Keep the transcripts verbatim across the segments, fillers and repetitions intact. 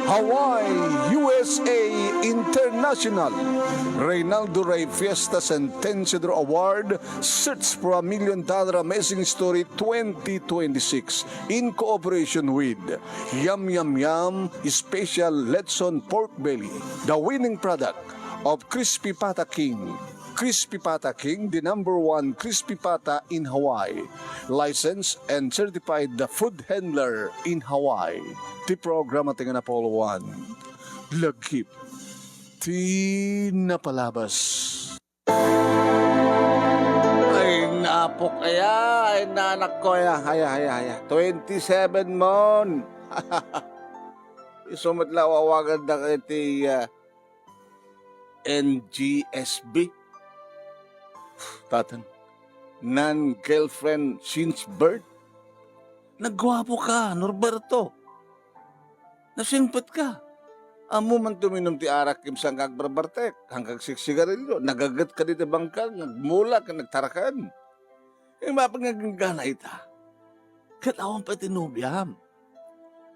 Hawaii, U S A International, Reynaldo Rey Fiesta Centennial Award, Search for a Million Dollar Amazing Story twenty twenty-six, in cooperation with Yum Yum Yum Special Lechon Pork Belly, the winning product of Crispy Pata King. Crispy Pata King, the number one crispy pata in Hawaii. Licensed and certified the food handler in Hawaii. Ti programa ti nga napuluan. Lagip ti napalabas. Ay, napok aya, ay, nanak ko aya, aya, aya, aya. Twenty-seven mon. Isu met la awagan da iti, ah, N G S B. Tatang, nan girlfriend since birth. Nagguapo ka, Norberto. Nasingpet ka. Ammo man tuminom ti arak ken saan ka agbarbartek, haan ka agsiksigarilio, nagaget ka dita bangkag, nagmula ken nagtaraken. Immapag nga agnggana ita. Ket awan pay ti nobiam.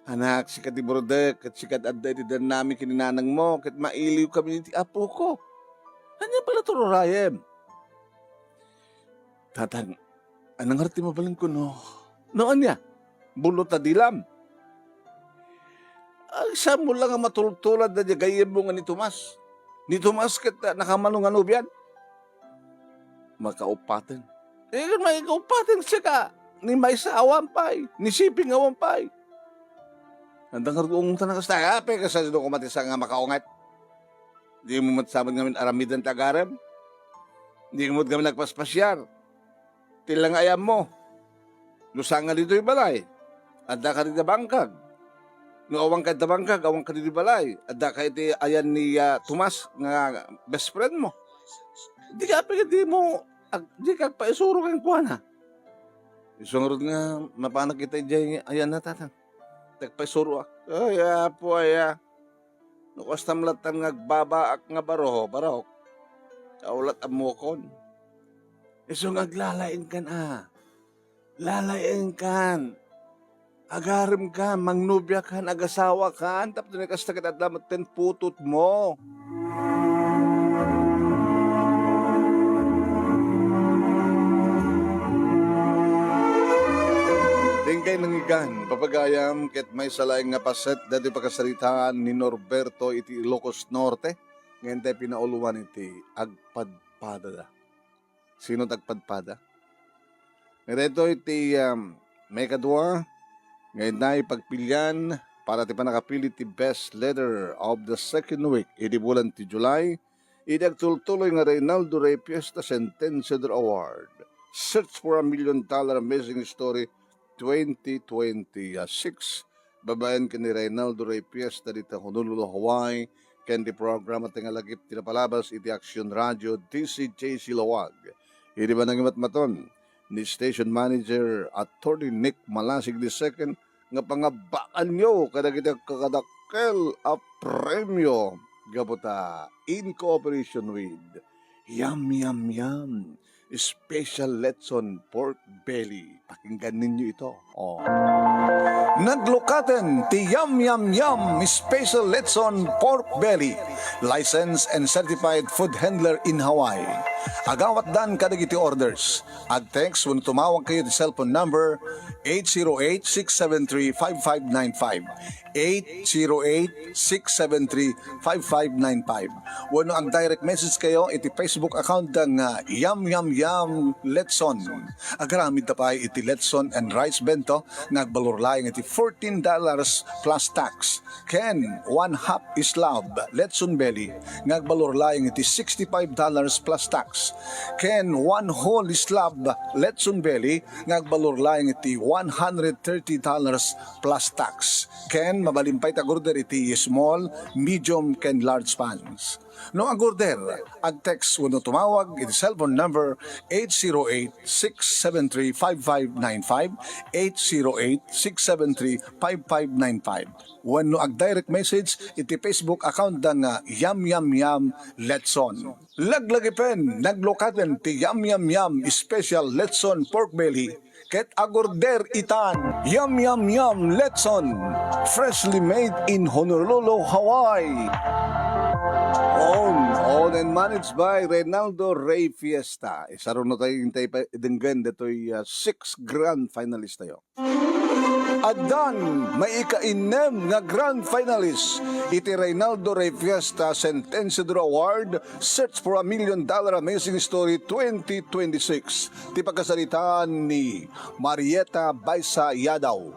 Anak, sika ti burdek, ket sika ti adda iti dannami ken ni nanangmo, ket mailiwkami iti apoko. Ania pay la ti urayem? Tatang, ania ngarud ti mabalinko no? No ania? Bulo ta dilam. Ay, saan mo la nga matultulad daydiay gayyemmo nga ni Tomas? Ni Tomas ket, ah, nakamano nga nobian? Makauppaten. Eh, makauppaten sika. Ni maysa awan pay, ni Siping awan pay. Ania ngarud ti ungtan a kasta? Apay, kasano koma ti saan nga makaunget? Dimo met sa met ngamin aramiden ti agarem? Dimo met ngamin agpaspasiar? Ti la nga ayanmo. No saan nga ditoy balay, adda ka dita bangkag. No awan ka dita bangkag, awan ka ditoy balay, adda ka iti ayan ni, ah, Tomas nga best friend mo. Di ka, apay, dimo, ag-, di ka agpaisuro kenkuana. Isu ngarud nga mapanak ita idiay ayanna, Tatang. Ti agpaisuroak. Ay, Apo, aya. No kastam lattan nga agbabaak nga baro, barok, ta ulat ammokon. Isu nga aglalaingkan a. Lalaingkan. Agaremkan, mangnobiakan, agasawakan, tapno kasta ket adda metten putotmo. Dingkay nangigan, papagayam, ket maysa laeng nga paset daytoy pakasaritaan ni Norberto iti Ilocos Norte, nga intay pinauluan iti agpadpadada. Sino ti agpadpada? Nga daytoy ti, um, maikadua nga intay pagpilian para ti pannakapili ti best letter of the second week idi bulan ti July, idi agtultuloy nga Reynaldo Rey Fiesta Sentenciador Award, Search for a Million Dollar Amazing Story twenty twenty-six, babaen ken ni Reynaldo Rey Fiesta dita Honolulu, Hawaii, ken ti programa ti nga lagip ti napalabas iti Action Radio D C J C Laoag. Idi man nangimatmaton ni Station Manager Attorney Nick Malasig the second nga pangabaanyo kadagiti agkakadakkel a premio gapu ta in cooperation with Yum Yum Yum Special Lechon Pork Belly. Pakinggan ninyo ito. Oh. Naglukaten ti Yum Yum Yum Special Lechon Pork Belly. Licensed and certified food handler in Hawaii. Agawatdan kadagiti orders. Ag-text wenno tumawag kayo ti cellphone number eight zero eight, six seven three, five five nine five. Eight zero eight, six seven three, five five nine five. Wenno ag-direct message kayo iti Facebook account da nga Yum Yum Yum Letson. Agaramid ta pay iti Letson and Rice Bento nga agbalor laeng iti fourteen dollars plus tax. Ken one half slab Letson Belly nga agbalor laeng iti sixty-five dollars plus tax. Ken one whole slab Letson Belly nga agbalor laeng iti one hundred thirty dollars plus tax. Ken mabalin pay ti ag-order iti small, medium, ken large pans. No ag-order, ag-text wenno tumawag iti cellphone number eight zero eight, six seven three, five five nine five, eight zero eight, six seven three, five five nine five, wenno ag-direct message iti Facebook account da nga Yam Yam Yam Letson. Laglagipen, naglukaten ti Yam Yam Yam Special Letson Pork Belly ket ag-order itan. Yum, yum, yum, Letson. Freshly made in Honolulu, Hawaii. Owned, owned and managed by Reynaldo Rey Fiesta. Isaro na tayo intay pa denggen detoy, ah, six grand finalist tayo. Addan maikainnem nga grand finalist iti Reynaldo Rey Fiesta Sentenciador Award, Search for a Million Dollar Amazing Story twenty twenty-six. Ti pagkasaritaan ni Marieta Baisa Yadaw,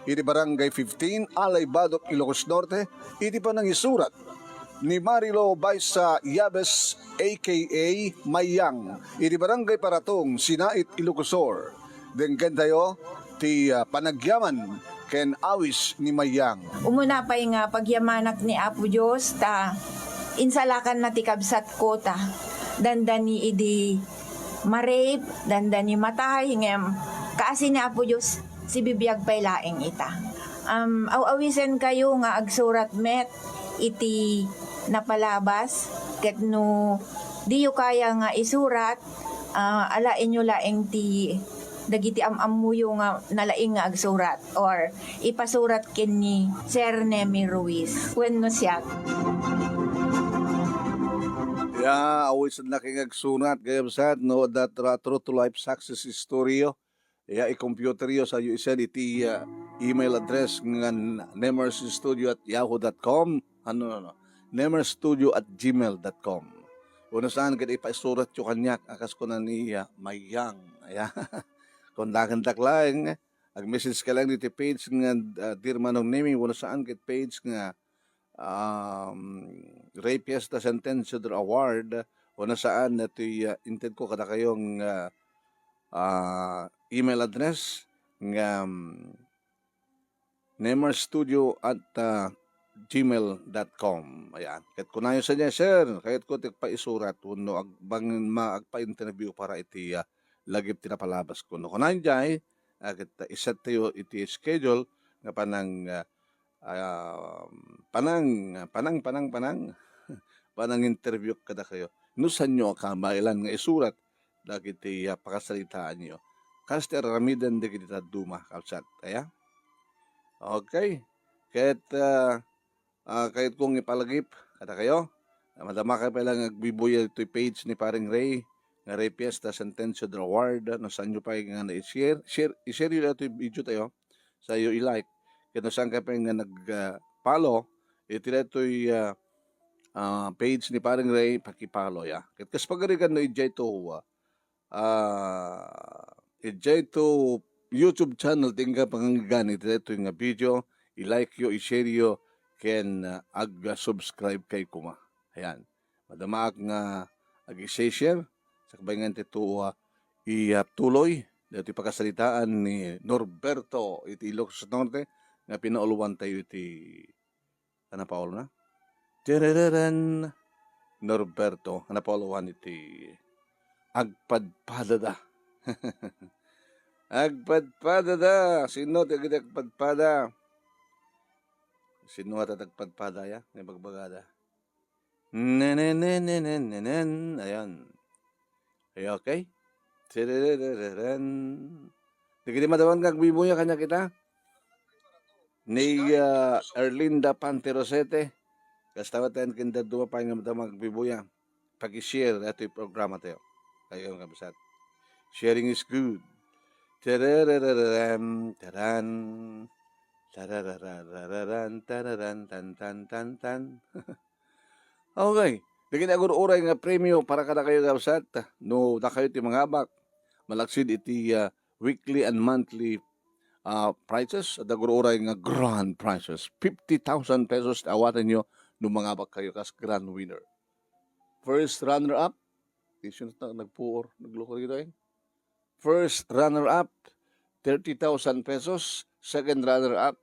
iti Barangay fifteen, Alay Badoc, Ilocos Norte, iti panangisurat ni Marilo Baisa Yabes, A K A Mayang, iti Barangay Paratong, Sinait, Ilocos Sur. Denggen tayo ti, ah, panagyaman ken awis ni Mayang. Umuna pay nga pagyamanak ni Apo Dios ta insalakanna ti kabsatko ta dandani idi ma-rape, dandani matay, ngem kaasi ni Apo Dios, sibibiag pay laeng ita. Um, aw-awisenkayo nga agsurat met iti napalabas, ket no diyo kaya nga isurat, ah, alaenyo laeng ti dagiti am-ammoyo nga nalaing nga agsurat or ipasurat ken ni Sir Nemi Ruiz wenno siak. Ya, awisennak nga agsurat, kayabsat, no, that ra-, true to life success story yo. Ya, i-computer yo sa yo isend iti, ah, email address nga nemerstudio at yahoo dot com. Ano, no, no. Nemerstudio at gmail dot com. Uno saan ket ipaisurat yo kaniak, a kas kuna ni, ah, Mayang. Ya. Kontakendak laeng, ag-message ka lang diti page nga, ah, Dear Manong Nemi, uno saan ket page nga, um, Rey Fiesta Sentenciador Award, uno saan, itoy, ah, intedko kadakayo nga, ah, email address nga, um, nemerstudio at, ah, gmail dot com. Ayan. Ket kunayo sa niya, "Sir, kayatko ti paisurat wenno ag-, bang ma-, agpa-interview para iti, ah, lagip ti napalabas ko." No, kunayo jay, ah, ket iset tayo iti schedule nga panang, ah, ah, panang, panang, panang, panang, panang interview kadakayo. No, saanyo a kamailan nga isurat dagiti, ah, pakasaritaanyo. Kas ti aramiden dagiti dadduma, kabsat. Aya? Okay. Ket, ah, ah, kayat kong ipalagip kadakayo. Ah, madama kayo pay lang agbibuya itoy page ni Paring Ray, nga Ray Fiesta Sentenciador Award. No, saanyo pay nga na-share, share, i-share yo itoy video tayo. Sayo i-like. Ket no, saan kayo pay nga nag, ah, follow, iti daytoy, ah, ah, page ni Paring Ray, paki-follow ya. Ket kas pagarigan no, idiay to, ah, ah, idiay to YouTube channel, ti inka panganggan iti daytoy nga video, i-like yo, i-share yo, ken, ah, ag-subscribe kay kuma. Ayan. Madamaak nga ag-share, sakbay nga ti tuo, ah, ituloy daytoy pakasaritaan ni Norberto iti Ilocos Norte nga pinauluan tayo iti Ano pa ulo na? Terereren! Norberto, ano pa ulo iti agpadpadada? Agpadpadada! Sino ti agidi agpadpada? Sino ata agpadpada ya? Nga ibagbagada. Nenenenenenenen. Ayan. Ay, okay. Terereren. Dagiti madawan nga agbibuya kaniak ita. Ni, ah, Erlinda Panterosete. Kasta met ken dadduma pay nga madama nga agbibuya. Paki-share itoy programa tayo. Kayo nga bisat. Sharing is good. Tererererem, taran. Tarararararan, tararan, tan, tan, tan, tan. Okay. Dagiti agur-uray nga premio para kadakayo, kabsat. No, dakayo ti mangabak. Malaksid iti, ah, weekly and monthly, ah, prizes. Adda agur-uray nga grand prizes. Fifty thousand pesos ti awatenyo no mangabak kayo kas grand winner. First runner-up. Ti sino ta-, nagpuor, nagloko dito eh. First runner-up, thirty thousand pesos. Second runner-up,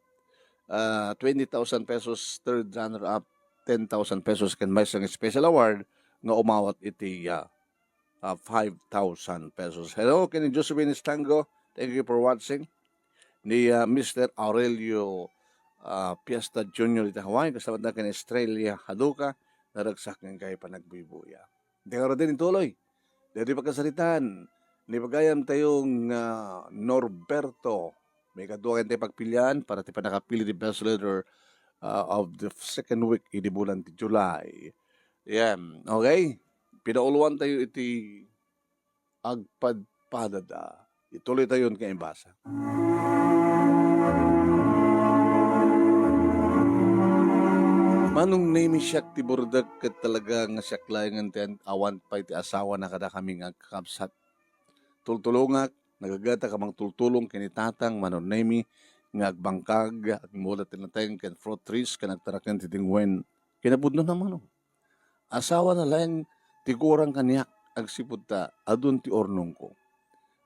ah, twenty thousand pesos. Third runner-up, ten thousand pesos ken maysa nga special award nga umawat iti, ah, ah, five thousand pesos. Hello, ken ni Josephine Estango. Thank you for watching. Ni, ah, Mister Aurelio, ah, Fiesta Junior iti Hawaii, kasama na ken Estrella Haduka, naragsak nga kay panagbuy-buya. Di nga din ituloy. Dagiti pagkasaritaan, ni pagayam tayo nga Norberto. May kadua tayo pagpilian para ti panakapili ti best letter, ah, of the second week idi bulan ti July. Yan. Okay? Pinauluan tayo iti agpadpadada. Ituloy tayo nga ibasa. Manong Nemi, siak ti burdek ket talaga nga siak laengen ti awan pay ti asawana kadakami nga agkakabsat. Tultulongak, nagagatak a mangtultulong ken ni Tatang Manong Nemi nga agbangkag, agmula ti nateng ken fruit trees ken agtaraken ti dingwen. Kinapudno na, Manong. Asawana laeng ti gurang kaniak agsipud ta adun ti urnongko.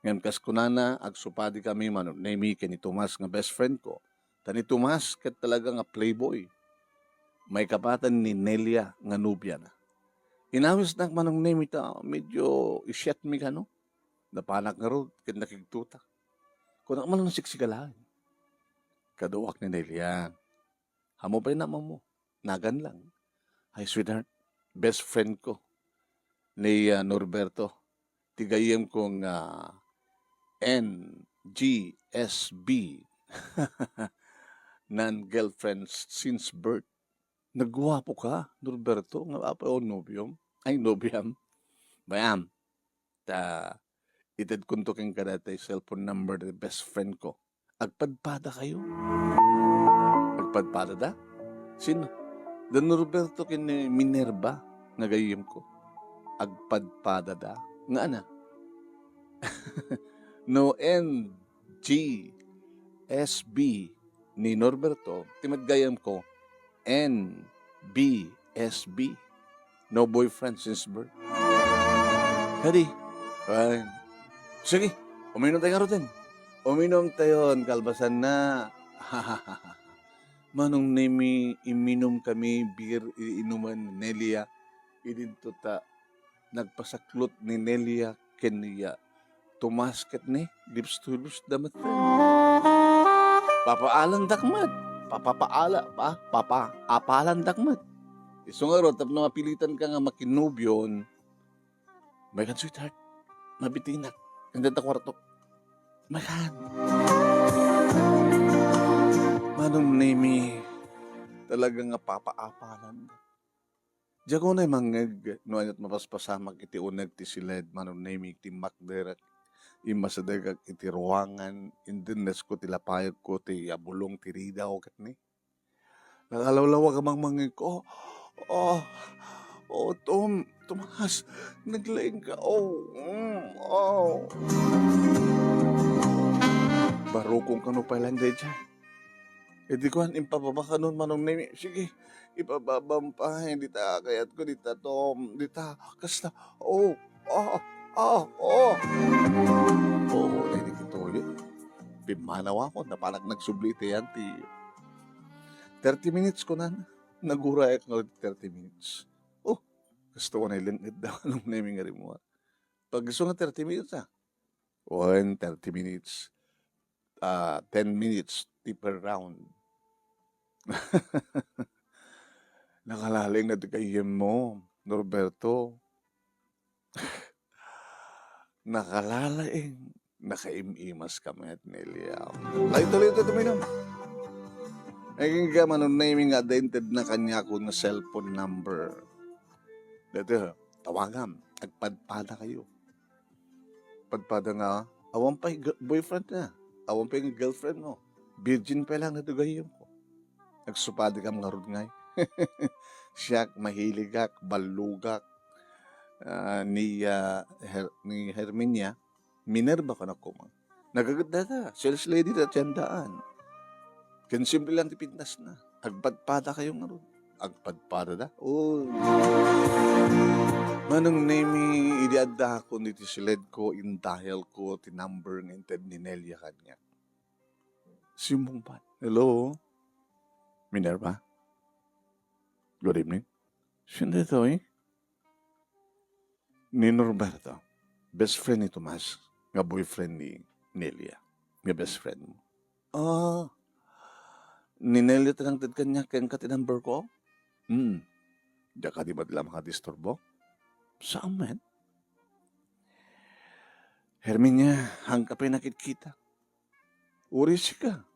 Ngem kas kunana, agsupadikami Manong Nemi ken ni Tomas nga best friend ko. Ta ni Tomas ket talaga nga playboy. Maikapatan ni Nelia nga nobiana. Inawisnak Manong Nemi ta medyo isyetmi kano. Napanak ngarud ket nakigtutak. Kunak man a nasigsigalaen. Kaduak ni Nelia. Amo pay namamo. Nagan lang. Ay, sweetheart, best friend ko ni, ah, Norberto. Ti gayyem ko nga N G S B. Non-girlfriend since birth. Nagguapo ka, Norberto, nga apa o nobiom? Ay, nobiam. Bayam. Ta, itedkonto kenka daytoy cellphone number ti best friend ko. Agpadpada kayo. Agpadpada da? Sino? Da Norberto ken ni Minerva nga gayyem ko. Agpadpada da? Nga ana? No N G S B ni Norberto, ti met gayyem ko, N B S B. No boyfriend since birth. Kadi, ay, sige, uminom tayo ngaruden. Uminom tayo, kalbasan na. Manong Nemi, iminum kami, beer, inuman ni Nelia. Idinto ta, nagpasaklot ni Nelia ken ni, ah, Tomas ket ni lips to lips da met. Papaalandak met. Papapaala, pa, papaapalandak met. Isu ngarud, tapno mapilitan ka nga makinubion, "Maykan, sweetheart. Mabitinak. Andyan ta kwarto. Maykan." Manong Nemi, talaga nga papaapalan. Diak unay mangngeg no aniat mapaspasamak iti uneg ti siled, Manong Nemi, ti makderek. Immasidegak iti ruangan, indennesko ti lapayagko, ti abulong ti ridaw ket ni. Nakalawlawag a mangngeg ko. Oh, oh, Tom, Tomas, naglaing ka. Oh, mm, oh. Barukong kano pay lang daydiay. Idi kuan, impababa kanon Manong Nemi. Sige, ipababam pay. Dita, kayatko, dita, Tom. Dita, kasta. Oh, oh, oh, oh. Oo, daydi kitoy. Pimmanaw ako, napanak nagsubli iti yan ti thirty minutes, kunan. Nagurayak nga thirty minutes. Oh, kasta unay lenged da Manong Nemi nga rimmuar. Pag isu nga thirty minutes, ah. Wen, thirty minutes. Ah, ten minutes, ti per round. Nakalaing na ti gayyem mo, Norberto. Nakalaing, nakaim-imas ka met, Nelia. Ay, tuloy ito, tuminom. Naging ka, Manong Nemi, nga adda intedna kaniak nga cellphone number. Dito, tawagam, agpadpada kayo. Padpada nga, awan pay gir-, boyfriend na. Awan pay nga girlfriend mo. Virgin pa lang na gayyem ko. Agsupadikam ngarud ngay. Siak, mahiligak, ballugak, ah, ni, ah, Her-, ni Herminia, Minerva kano koma. Nagaget data, sales lady da tiandaan. Ken simple lang ti pintas na. Agpadpada kayo ngarud. Agpadpada da? Oh. Manong Nemi, idi adda akon iti siled ko, indahel ko ti number nga inted ni Nelia kaniak. Simmungbat. Hello? Minerva? Good evening. Sino ditoy? Ni Norberto, best friend ni Tomas, nga boyfriend ni Nelia, nga best friend mo. Ah, ni Nelia ti nangted kaniak, kenka ti number ko? Hmm. Diak kadi met la makadisturbo? Saan met? Herminia, haanka pay nakitkita. Uray sika.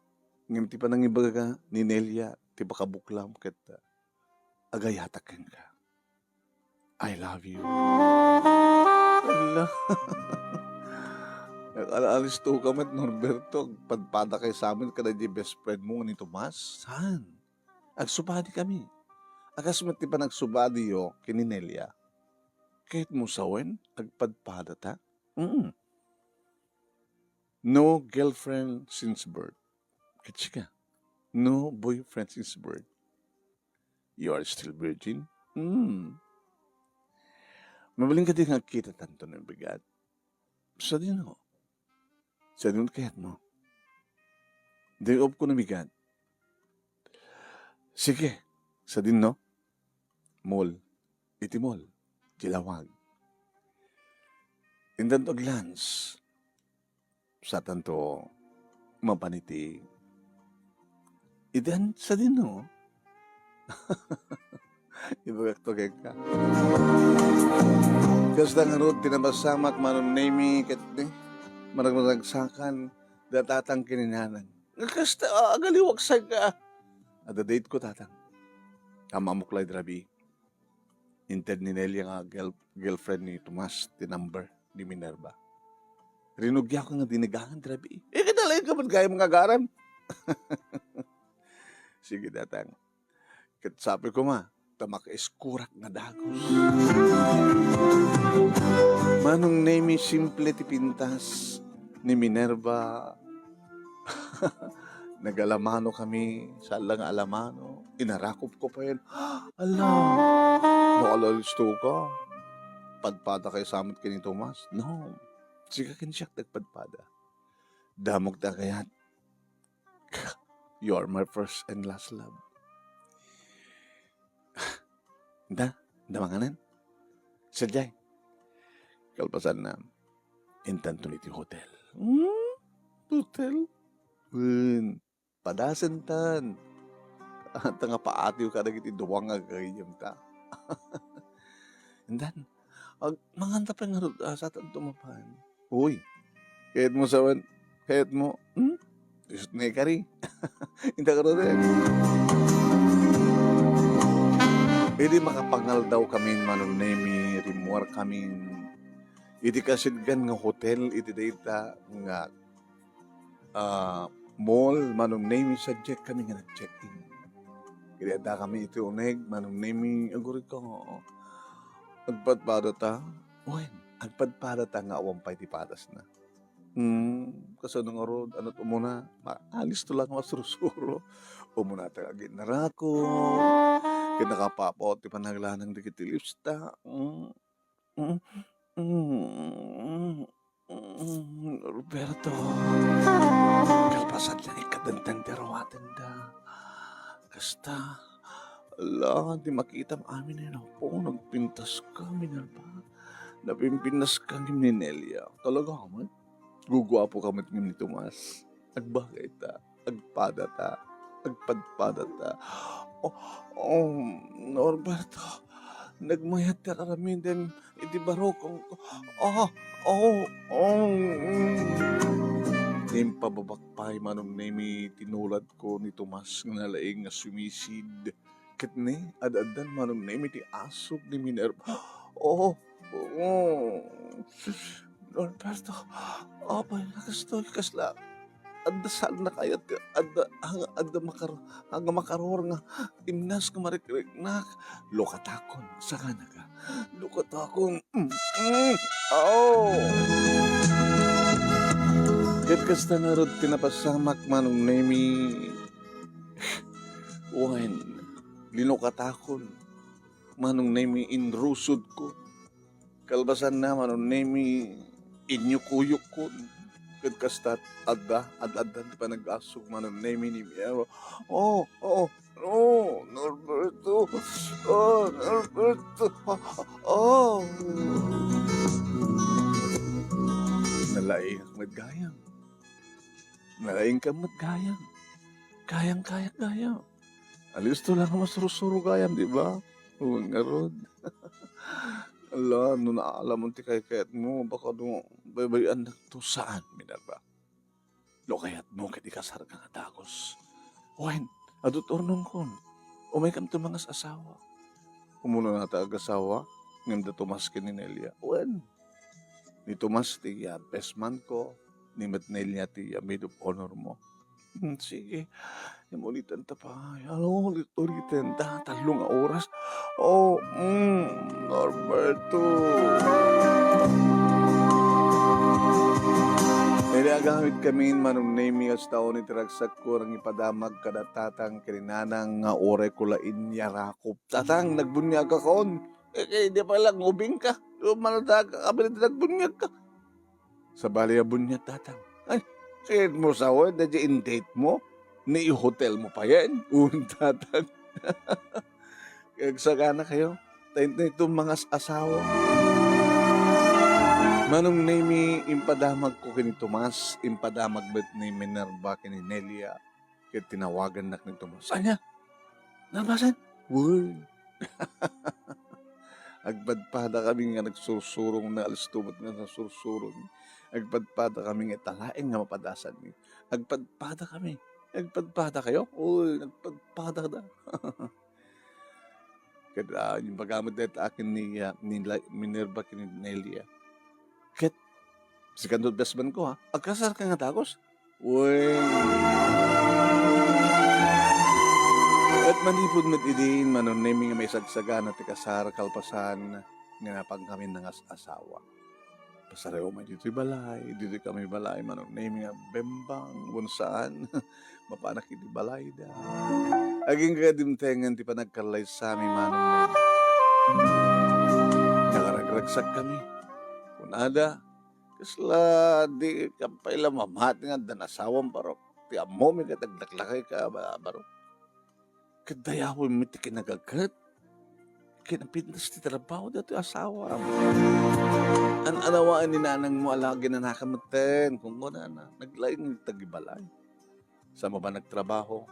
Ngem ti panangibaga ni Nelia ti pakabuklam ket, ah, agayatak kenka. I love you. Ala. Nag-aalisto ka met, Norberto. Agpadpada kay sa amin kada di best friend mo nga ni Tomas. Saan? Agsubadi kami. Akas met ti panagsubadiyo ken ni Nelia. Ket mo sawen, agpadpada ta? Mm. No girlfriend since birth. Ket sika, no boyfriend since birth. You are still virgin? Hmm. Mabalin kadi nga agkita tanto no bigat? Sadino? Sadino kayat mo? Day off ko no bigat. Sige, sadino? Mall. Iti mall. Ti lawag. Intanto aglunch. Satanto mapan iti, iti an-, sadino? Ibagak to kenka. Kasta ngarud ti napasamak, Manong Nemi, ket ni, maragmaragsakan, da tatang ken ni nanang. Kasta, ah, agaliwag sa ka. Adda date ko, tatang. Amamok lay drabi. Inted ni Nelia nga girl-, girlfriend ni Tomas ti number ni Minerva. Rinugiak nga dinegangan ti rabii. Eh, kadalayan ka man gayam nga agaram. Sige, datang. Ket sapay koma, ta makaiskurak nga dagus. Manong Nemi, simple ti pintas ni Minerva. Nagalamano kami, saan la nga alamano, inarakop ko payen. Ala, no alisto ka, padpada kay sa met ken ni Tomas. No, sika ken siak ti agpadpada. Damok ti agayat. You are my first and last love. Da, da manganen. Sadiay. Kalpasanna, intanton iti hotel. Hmm? Hotel? Wen, padasentan. Ata nga paatiw kadagiti dua nga gagayyemta. Intan, ag-, manganta pay ngarud, ah, satanto mapan. Uy, kayat mo sawen, kayat mo, hmm? Isut nga ikari. Inta ka rin. Idi makapangaldaw kami, Manong Nemi, rimmuar kami iti kasidgan nga hotel, iti dayta nga, ah, mall, Manong Nemi, sadiay kami nga nag-check-in. Idi adda kami iti uneg, Manong Nemi, aguray ka, agpadpada ta? Wen, agpadpada ta nga awan pay ti padasna. Hmm, kasano ngarud, ania't umuna? Ma-, alisto lang nga masursuro. Umuna ta nga aginnarakop, ket nakapapaw ti panaglanang dagiti lips ta. Hmm, hmm, hmm, hmm, Roberto. Kalpasan ti ikadenteng ti aruatenda. Kasta, ala, di makitam amin nga napo, nagpintas ka, Minerva. Napimpinas ka ngem ni Nelia. Talaga, man? Guguapo ka met ngem ni Tomas. Agbagay ta, agpada ta, agpadpada ta. Oh, oh, Norberto, nagmayat ti aramidem iti barukongko. Oh, oh, oh, mm. Impababak pay, Manong Nemi, ti nuladko ni Tomas nga nalaing nga sumisid. Ket ni, ad-addan, Manong Nemi, ti asug ni Minerva. Oh, oh. Norberto, apay, nakastoy, kasla, adda saan nga kayat, adda, adda makar-, nga makaror nga imnas nga marikriknak. Lukatakon, sakana ka. Lukatakon. Mm, mm. Oh. Ket kasta ngarud ti napasamak, Manong Nemi. Wen, linukatakon, Manong Nemi, inrusodko. Kalpasanna, Manong Nemi, inyukuyukkon. Ket kasta, adda, ad-addan ti panag-asug, Manong Nemi, ni Minerva. Oh, oh, Oh, Norberto. Oh, Norberto. Oh. Nalaingak met gayam. Nalaingka met gayam. Kayang-kayak gayam. Alisto lang a masursuro gayam, di ba? Oo, ngarud. Ala, no naalamon ti kaykayatmo, baka no baybay-annakto. Saan, Minerva? No kayatmo ket ikasarka nga dagus, wen, adu ti urnongkon. Umaykam ti mangas-asawa. Umuna ta agasawa, ngem da Tomas ken ni Nelia. Wen, ni Tomas ti, ah, best man ko, ni met Nelia ti, ah, maid of honor mo. Hmm, sige. Imulitan ta pay. Ano, ulit-ulitan ta. Tallo nga oras. Oh, mm, Norberto. Iti agamit kami, Manong Nemi, kasta unay ti ragsakko, nangipadamag kada tatang ken nanang nga uray ko la inyarakup. Tatang, nagbuniagkakon. Eh, kay di pay la ubingka. Di ba maladaag ka, kabili ti nagbuniagka. Sabali a buniag, tatang. Ay, ket mo sawen, daydi in-date mo? Ni hotel mo payen? Un, tatang. Agsaganakayo. Ta inton mangas-asawa. Manong Nemi, impadamagko ken ni Tomas, impadamag met ni Minerva ken ni Nelia. Ket tinawagannak ni Tomas. Ania? Nalpasen? Uy. Agpadpada kami nga nagsursurong, naalistubot nga nagsursurong. Agpadpada kami nga talaeng nga mapadasan mi. Agpadpada kami. Agpadpada kayo? Uy, agpadpada da. Ket, ah, imbaga met dayta akin ni, ah, ni La-, Minerva ken ni Nelia. Ket, sikanto best man ko, ha? Agkasar ka nga dagus? Wen. Ket manipud met idin, Manong Nemi, nga maisagsagana ti kasar kalpasan nga napan kami nangas-asawa. Pasarayo met ditoy balay, ditoy kami balay, Manong Nemi, nga bembang, wen saan, mapanak iti balayda. Agingga dimtengen ti panagkallaysami, Manong Nemi. Nakaragragsak kami. Kunada, Kasla di ka pay la mamati nga addan asawam, barok. Ti ammomi ket aglaklakayka, ba-, barok. Ket dayawem met ti kinagaget. Kinapintas ti trabaho datoy asawam. An-anawaen ni nanangmo a la ginanaka metten, kunkunana. Naglaing ti agibalay. Sa mapan nagtrabaho,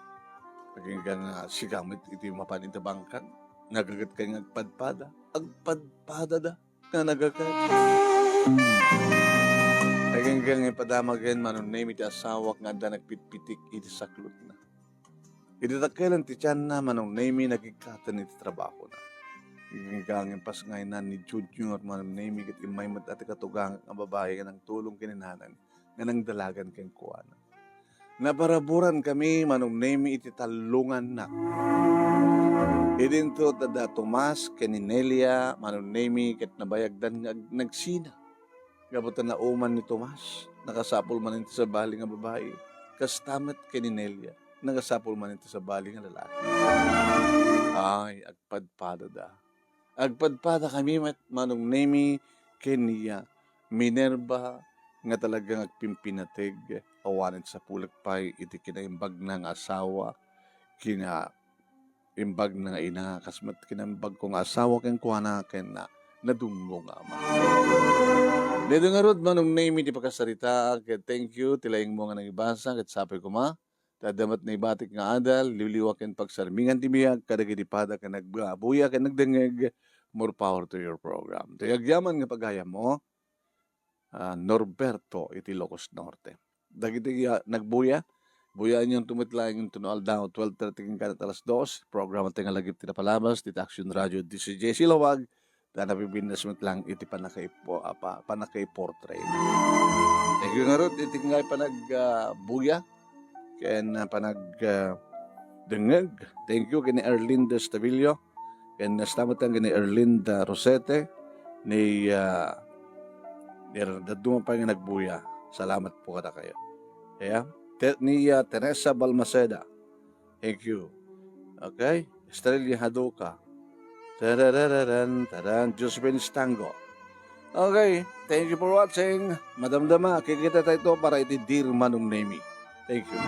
agingga nga sika met iti mapan iti bangkag, nagagetkay nga agpadpada. Agpadpadada. Nga nagakat. Agingga nga impadamagen, Manong Nemi, ti asawak nga adda nagpitpitik iti saklotna. Idi dakkel ti tianna, Manong Nemi, nagigkaten iti trabahona. Agingga nga impasngaynan ni Junior, Manong Nemi, ket immay met ti katugangak nga babai nga nangtulong ken ni nanang nga nangdalagan kenkuana. Naparaburan kami, Manong Nemi, iti tallo nga annak. Idinto da Tomas ken ni Nelia, Manong Nemi, ket nabayagdan nga ag-, nagsina. Gapu ta nauman ni Tomas, nakasapul manen ti sabali nga babai. Kasta met ken ni Nelia, nakasapul manen ti sabali nga lalaki. Ay, agpadpadada. Agpadpada kami met, Manong Nemi, ken ni, ah, Minerva, nga talaga nga agpimpinateg, awanen sapulek pay iti kinaimbagna nga asawa, kinaimbagna nga ina, kas met kinaimbagko nga asawa kenkuana, ken, ah, nadunggo nga ama. Daytoy ngarud, Manong Nemi, ti pakasaritaak, ket thank you, ti laingmo nga nangibasa, ket sapay koma, ta adda met naibatik nga adal, liwliwa ken pagsarmingan ti biag kadagiti pada ken nagbuya ken nagdengngeg. More power to your program. Ti agyaman nga pagayammo, ah, Norberto iti Ilocos Norte. Dagiti, ah, nagbuya, buyaenyo met laeng inton no aldaw, twelve thirty ken kanat alas dos, programa ti nga lagip ti napalabas, ti Action Radio, D C J C Lawag, ta napipindas met lang iti panakaipo-, apa, panakaiportray. Thank you ngarud iti nga panag, ah, buya ken, ah, panag, ah, dengngeg. Thank you ken ni Erlinda Estavillo, ken kasta met ken ni Erlinda Rosete, ni, ah, ni dadduma pay nga nagbuya. Salamat po kadakayo. Kaya, te-, ni, ah, Teresa Balmaceda, Thank you. Okay? Estrella Haduka. Tarararan, taran, Josephine Stango. Okay, thank you for watching. Madamdama, kikita tayo para iti Dear Manong Nemi. Thank you.